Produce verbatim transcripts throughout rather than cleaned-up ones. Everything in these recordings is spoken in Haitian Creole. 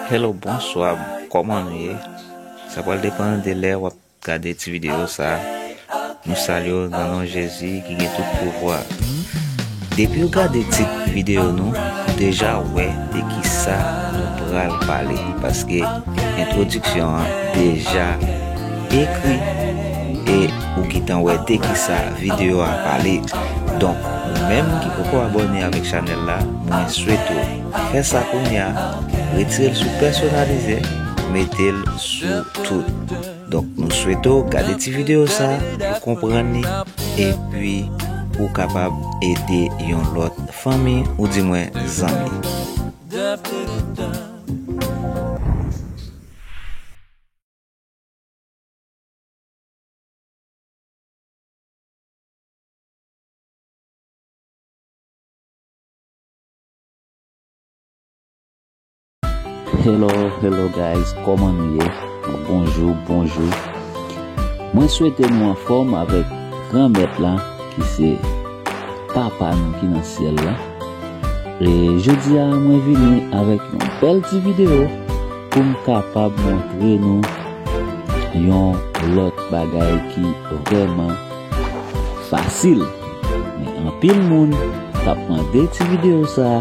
Hello, bonswa, kòman nou ye? Sa pral depann de lè w ap gade ti videyo sa. Nou salye w nan non Jezi ki gen tout pouvwa. Depi w gade tit videyo nou, ou deja wè de kisa nou pral pale, paske entwodiksyon an deja ekri e ou gentan wè de kisa videyo a pale. Donk, ou menm ki poko abòne avèk chanèl la, mwen swete w fè sa kounye a, retire l sou pèsonalize, mete l sou tout. Donk, nou swete w gade ti videyo sa pou konprann li, epi pou w kapab ede yon lòt fanmi, oudimwen zanmi. Hello, hello guys, kòman nou ye? Bonjou, bonjou. Mwen swete nou anfòm avèk Granmèt la, ki se Papa nou ki nan syèl la. E jodi a, mwen vini avèk yon bèl ti videyo pou m kapab montre nou yon lòt bagay ki vrèman fasil. Men anpil moun t ap mande ti videyo sa,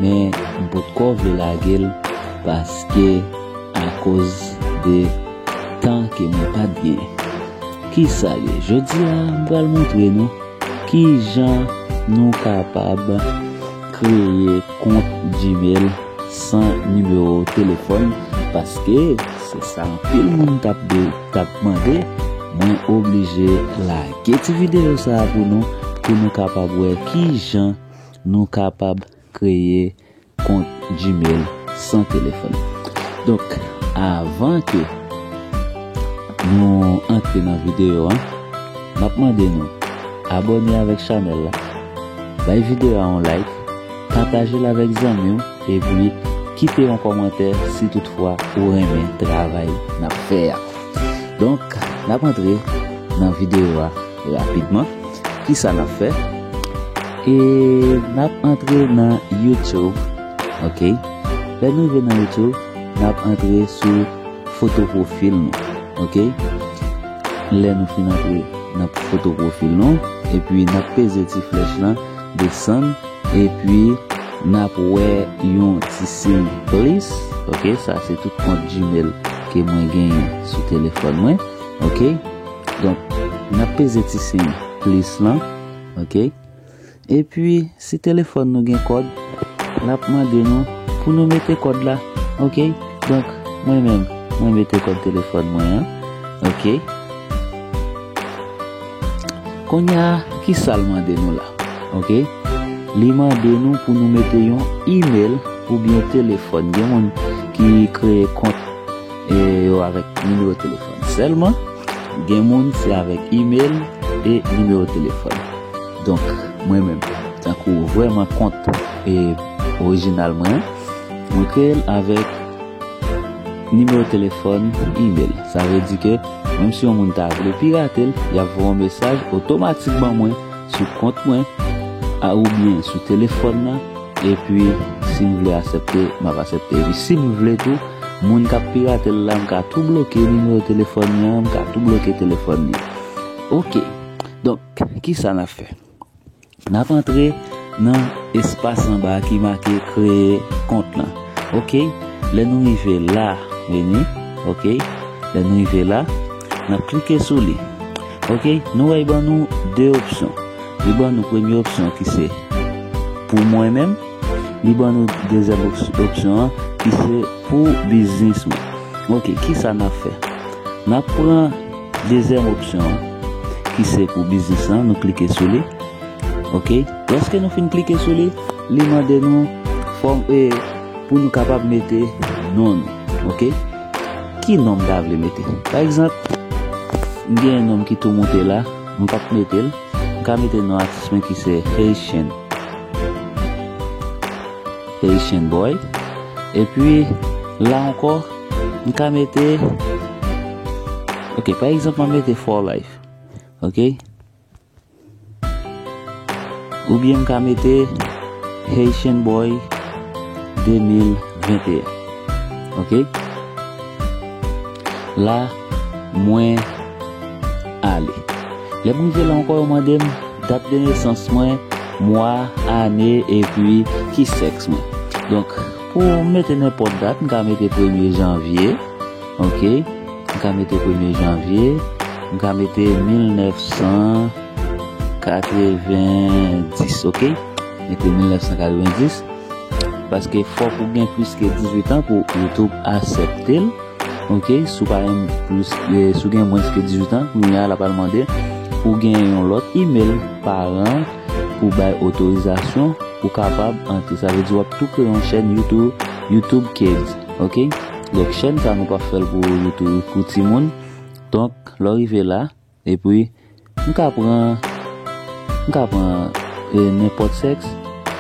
men m potko vle lage l paske akoz de tan ke mwen pa t gen. Kisa l ye? Jodi a, m pral montre nou kijan nou kapab kreye kont Gmail san nimewo telefòn, paske se sa anpil moun t ap de, t ap mande. Mwen oblije lage ti videyo sa a pou nou, pou nou kapab wè kijan nou kapab kreye kont Gmail san telefòn. Donk, avan ke nou antre nan videyo a, m ap mande nou abòne avèk chanèl la, bay videyo a yon like, pataje l avèk zanmi w, epi kite yon kòmantè si toutfwa ou renmen travay n ap fè a. Donk, n ap antre nan videyo a rapidman. Kisa n ap fè? E n ap antre nan YouTube, ok? Lè nou rive nan YouTube, n ap antre sou foto pwofil nou, ok? Lè nou fin antre nan foto pwofil nou, epi n ap peze ti flèch lan, desann, epi n ap wè yon ti siy plis, ok? Sa se tout kont Gmail ke mwen genyen sou telefòn mwen, ok? Donk, n ap peze ti siy plis lan, ok? Epi, si telefòn nou gen kòd, l ap mande nou pou nou mete kòd la, ok? Donk, mwen menm, mwen mete kòd telefòn mwen an, ok? Kounye a, kisa l mande nou la, ok? Li mande nou pou nou mete yon imèl oubyen telefòn. Gen moun ki kreye kont e yo avèk nimewo telefòn sèlman. Gen moun se avèk imèl e nimewo telefòn. Donk, mwen menm, tankou vrèman kont e orijinal mwen, mwen kreye l avèk nimewo telefòn, imèl. Sa vle di ke menm si yon moun ta vle pirate l, y ap voye yon mesaj otomatik ban mwen sou kont mwen, a, oubyen sou telefòn nan, epi si m vle aksepte, m ap aksepte. Epi si m vle tou, moun k ap pirate l la, m ka tou bloke nimewo telefòn li an, m ka tou bloke telefòn li an. Ok. Donk, kisa n ap fè? N ap antre nan espas anba ki make kreye kont lan. Ok? Lè nou rive la, vini. Ok? Lè nou rive la, n ap klike sou li. Ok? Nou wè, li ban nou de opsyon. Li ban nou premye opsyon ki se pou mwen menm. Li ban nou dezyèm ops-, opsyon an ki se pou biznis mwen. Ok, kisa n ap fè? N ap pran dezyèm opsyon an ki se pou biznis lan, nou klike sou li. Ok? Lòske nou fin klike sou li, li mande nou fòm, e, pou nou kapab mete non nou. Ok? Ki non m ta vle mete? Pa egzanp, m gen yon non m ki tou moute la, m p ap mete l. M ka mete non atis mwen ki se Haitian, Haitian Boy. Epi, la ankò, m ka mete, ok, pa egzanp, m a mete For Life. Ok? Oubyen m ka mete Haitian Boy de mil venteyen. Ok? La, mwen ale. Lè m rive la ankò, yo mande m dat de nesans mwen, mwa, ane, epi ki sèks mwen. Donk, pou m mete nenpòt dat, m ka mete premye janvye. Ok? M ka mete premye janvye. M ka mete mil nèf san katrevendis, ok? Mete mil nèf san katrevendis. Paske fòk ou gen plis ke dizuit an pou YouTube aksepte l. Ok, si w pa gen plis, eh, si w gen mwens ke dizuit an, kounye a l ap al mande pou gen yon lòt imèl paran pou bay otorizasyon pou kapab antre. Sa vle di w ap tou kreye yon chèn YouTube, YouTube Kids. Ok? Donk, chèn sa nou p ap fè l pou YouTube, pou timoun. Donk, lè w rive la, epi, m ka pran, m ka pran, eh, nenpòt sèks,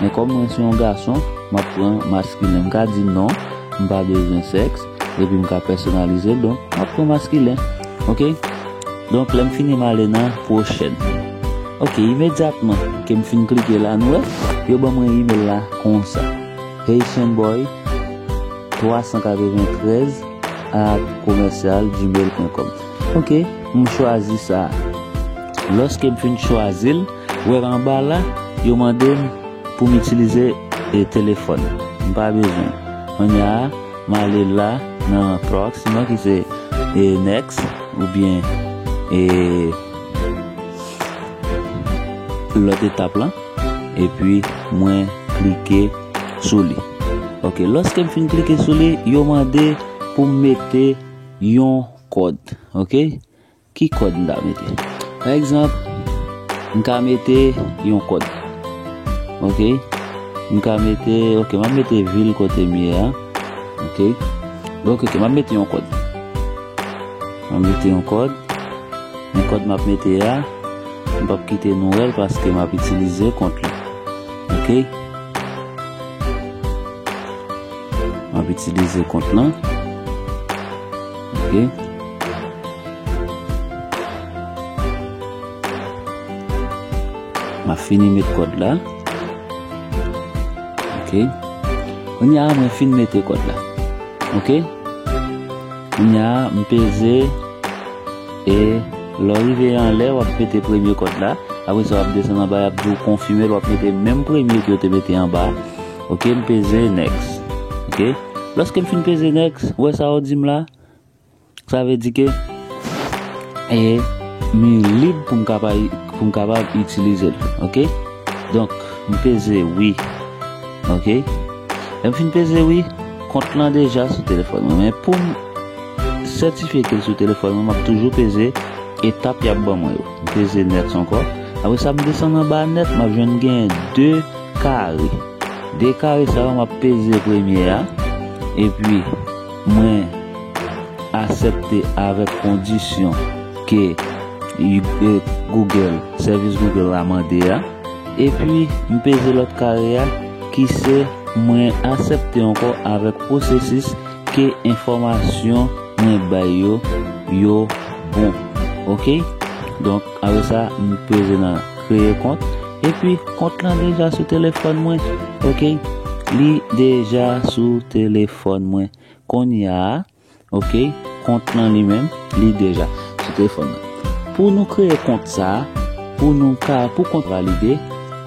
men kòm mwen se yon gason, m ap pran maskilen. M ka di non, m pa bezwen sèks, epi m ka pèsonalize l, donk, m ap pran maskilen. Ok? Donk, lè m fini, m ale nan pwochèn. Ok, imedyatman ke m fin klike la, nou wè, yo ban mwen imèl la konsa. Haitian Boy twa san katreventrèz at commercial gmail point com. Ok, m chwazi sa. Lòske m fin chwazi l, wè anba la, yo mande m pou m itilize, eh, telefòn. M pa bezwen. Kounye a, m ale la nan twa opsyon ki se, eh, next oubyen, eh, lòt etap lan. Epi mwen klike sou li. Ok, lòske m fin klike sou li, yo mande pou m mete yon kòd. Ok? Ki kòd m ta mete? Pa egzanp, m ka mete yon kòd. Ok? M ka mete, ok, m ap mete vil kote m ye a. Ok? Donk, ok, m ap mete yon kòd. M ap mete yon kòd. Men kòd m ap mete a, m p ap kite nou wè l paske m ap itilize kont lan. Ok? M ap itilize kont lan. Ok? M ap fini met kòd la. Ok. Kounye a, mwen fin mete kòd la. Ok. Kounye a, m peze e lè w rive anlè, w ap mete premye kòd la. Apre sa, w ap desann anba, y ap di w konfime l, w ap mete menm premye ke w te mete anba. Ok, m peze next. Ok. Lòske m fin peze next, w wè sa yo di m la? Sa vle di ke, e, m lib pou m kapab, pou m kapab itilize l. Ok? Donk, m peze wi. Ok? Lè m fin peze wi, kont lan deja sou telefòn mwen. Men pou m sètifye ke l sou telefòn mwen, m ap toujou peze etap y ap ban mwen yo. M peze next ankò. Apre sa, m desann anba nèt, m ap jwenn gen de kare. De kare sa yo, m ap peze premye a. Epi, mwen aksepte avèk kondisyon ke Google, sèvis Google la mande a. Epi, m peze lòt kare a, ki se mwen aksepte ankò avèk pwosesis ke enfòmasyon mwen bay yo, yo bon. Ok? Donk, apre sa, m peze nan kreye kont. Epi, kont lan deja sou telefòn mwen. Ok? Li deja sou telefòn mwen. Kounye a, ok, kont lan li menm, li deja sou telefòn mwen. Pou nou kreye kont sa, pou nou ka, pou kont valide,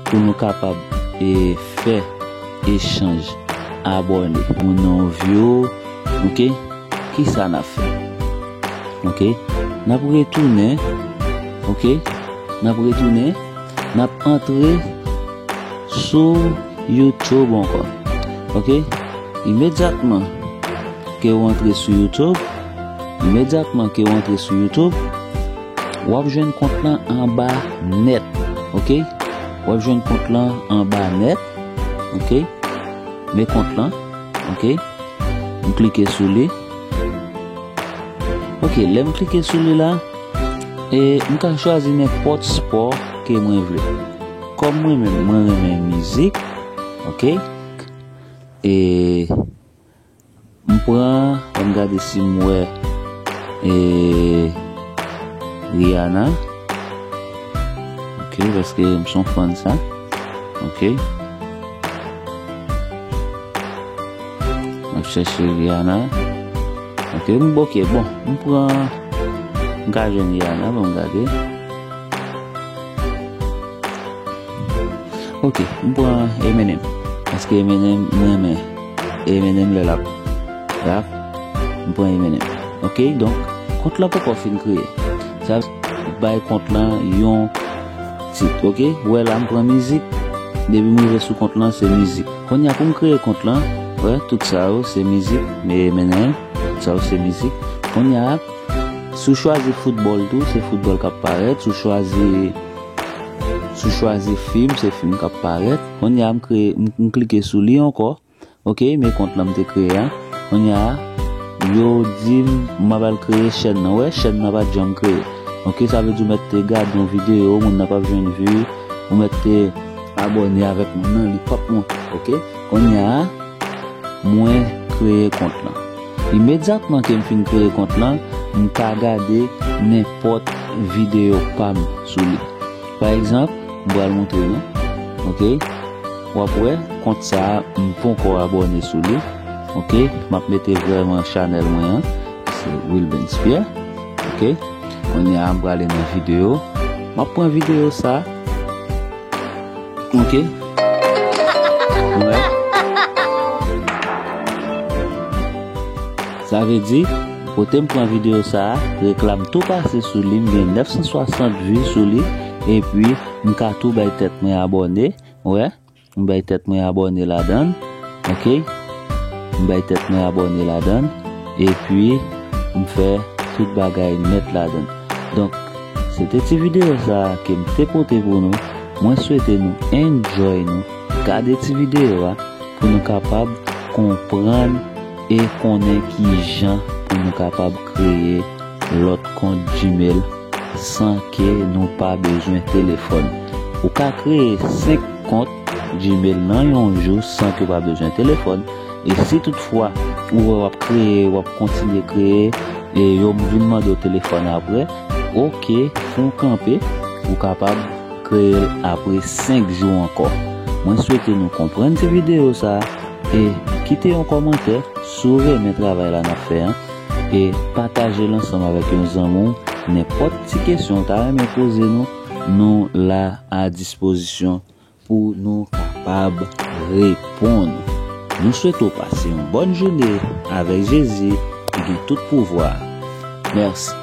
pou nou kapab, e, fè echanj abòne. Moun nan view, ok, kisa n ap fè? Ok, n ap retounen, ok, n ap retounen, n ap antre sou YouTube ankò. Ok, imedyatman ke w antre sou YouTube, imedyatman ke w antre sou YouTube, w ap jwenn kont lan anba nèt. Ok, w ap jwenn kont lan anba nèt. Ok, men kont lan. Ok, m klike sou li. Ok, lè m klike sou li la, e m ka chwazi nenpòt spò ke mwen vle. Kòm mwen menm, mwen renmen mizik, ok? E m pran, ann gade si m wè, e, Rihanna. Ok, paske m son fan sa. Ok. Chèche Rihanna. Ok, m, ok, bon, m pran, m ka jwenn Rihanna, bon, m gade. Ok, m pran Eminem. Paske Eminem, m renmen Eminem lè l ap rap. M pran Eminem. Ok, donk, kont lan poko fin kreye. Sa bay kont lan yon tit, ok? Wè la, m pran mizik. Depi m rive sou kont lan, se mizik. Kounye a, pou m kreye kont lan, wè, tout sa yo, se mizik. Men, men, men, tout sa yo, se mizik. Kounye a, si w chwazi foutbòl tou, se foutbòl k ap parèt. Si w chwazi, si w chwazi fim, se fim k ap parèt. Kounye a, m kreye, m, m klike sou li ankò. Ok, men kont lan m te kreye a. Kounye a, yo di m, m ap al kreye chèn nan. Wè, chèn nan pa t janm kreye. Ok, sa vle di w mèt te gade yon videyo, moun nan p ap jwenn vi, ou mèt te abòne avèk moun nan, li p ap monte. Ok, kounye a, mwen kreye kont lan. Imedyatman ke m fin kreye kont lan, m ka gade nenpòt videyo pa m sou li. Pa egzanp, m pral montre nou. Ok? W ap wè, kont sa a, m poko abòne sou li. Ok? M ap mete vrèman chanèl mwen an. Se Wilbens Pierre. Ok? Kounye a, m prale nan videyo. M ap pran videyo sa a. Ok? Wè. Sa vle di, kote m pran videyo sa a, reklam tou pase sou li, m gen nèf san swasant vi sou li, epi m ka tou bay tèt mwen abòne, wè, m bay tèt mwen abòne ladan l, ok? M bay tèt mwen abòne ladan l, epi m fè tout bagay nèt ladan l. Donk, se te ti videyo sa a ke m te pote pou nou. Mwen swete nou enjoy nou, gade ti videyo a, pou nou kapab konprann e konnen kijan pou nou kapab kreye lòt kont Gmail san ke nou pa bezwen telefòn. Ou ka kreye senk kont Gmail nan yon jou san ke w pa bezwen telefòn. E si toutfwa ou wè w ap kreye, w ap kontinye kreye, e yo vin mande w telefòn apre, ok, fè w kanpe, ou kapab kreye l apre senk jou ankò. Mwen swete nou konprann ti videyo sa a e kite yon kòmantè si w renmen travay la n ap fè an e pataje l ansanm avèk yon zanmi w. Nenpòt ti kesyon w ta renmen poze nou, nou la a dispozisyon pou nou kapab reponn. Nou swete w pase yon bòn jounen avèk Jezi ki gen tout pouvwa. Mèsi.